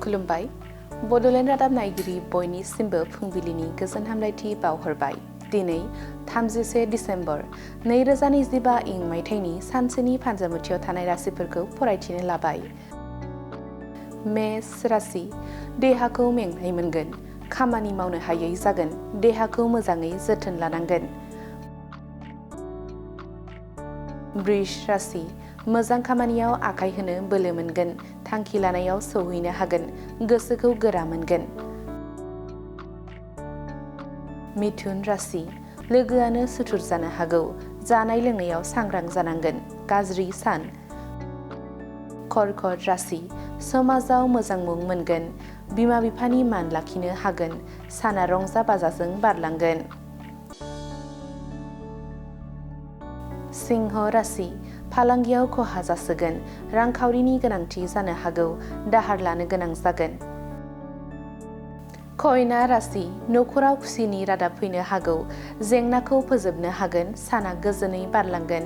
खुलुमबाय बड'लेण्ड रादाब नायगिरि बयनिसिमबो फुंबिलिनि गोजोन हामलायथि बावहरबाय। दिनै 31 डिसेम्बर 2025 इं मायथाइनि सानसेनि फानजामुथियाव थानाय राशिफोरखौ फरायथिनो लाबाय। मेष राशि देहाखौ मेंनाय मोनगोन, खामानि मावनो हायै जागोन, देहाखौ मोजाङै जोथोन लानांगोन। वृष राशि मोजां खामानियाव आखाय होनो बोलो मोनगोन, थांखि लानायाव सौहैनो हागोन, गोसोखौ गोरा मोनगोन। मिथुन राशि लोगोआनो सुथुर जानो हागौ, जानाय लोंनायाव सांग्रां जानांगोन, गाज्रि सान। कर्कट राशि समाजाव मोजां मुं मोनगोन, बिमा बिफानि मान लाखिनो हागोन, साना रंजा बाजाजों बारलांगोन। सिंह राशि फालांगियाव खहा जासोगोन, रांखावरिनि गोनांथि जानो हागौ, दाहार लानो गोनां जागोन। कन्या राशि नखराव खुसिनि रादाब फैनो हागौ, जेंनाखौ फोजोबनो हागोन, साना गोजोनै बारलांगोन।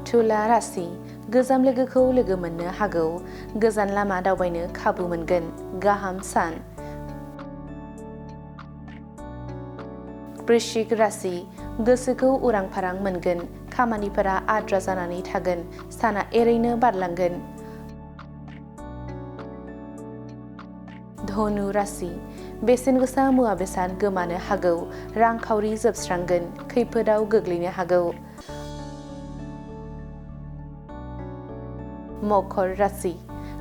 तुला राशि गोजाम लोगोखौ लोगो मोननो हागौ, गोजान लामा दावबायनो खाबु मोनगोन, गाहाम सान। वृश्चिक राशि गोसोखौ उरां फारां मोनगोन, खामानिफोरा आद्रा जानानै थागोन, साना एरैनो बारलांगोन। धनु राशि बेसेन गोसा मुवा बेसाद गोमानो हागौ, रांखावरि जोबस्रांगोन, खैफोदाव गोग्लैनो हागौ। मकर राशि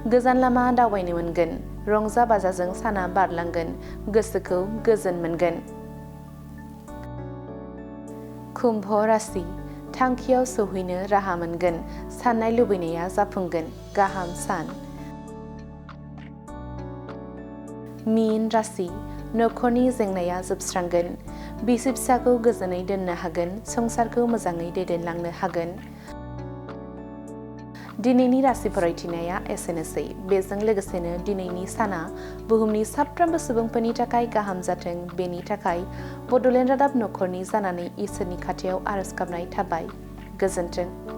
गोजान लामा दावबायनो मोनगोन, रंजा बाजाजों साना बारलांगोन, गोसोखौ गोजोन मोनगोन। कुम्भ राशि थांखियाव सौहैनो राहा मोनगोन, साननाय लुबैनाया जाफुंगोन, गाहाम सान। मीन राशि नखरनि जेंनाया जोबस्रांगोन, बिसि फिसाखौ गोजोनै दोननो हागोन, संसारखौ मोजाङै दैदेनलांनो हागोन। दिनैनि राशि फरायथिनाया एसेनोसै। बेजों लोगोसेनो दिनैनि साना बुहुमनि साफ्रोमबो सुबुंफोरनि थाखाय गाहाम जाथों, बेनि थाखाय बड'लेण्ड रादाब नखरनि जानानै इसोरनि खाथियाव आरज गाबनाय थाबाय। गोजोन्थों।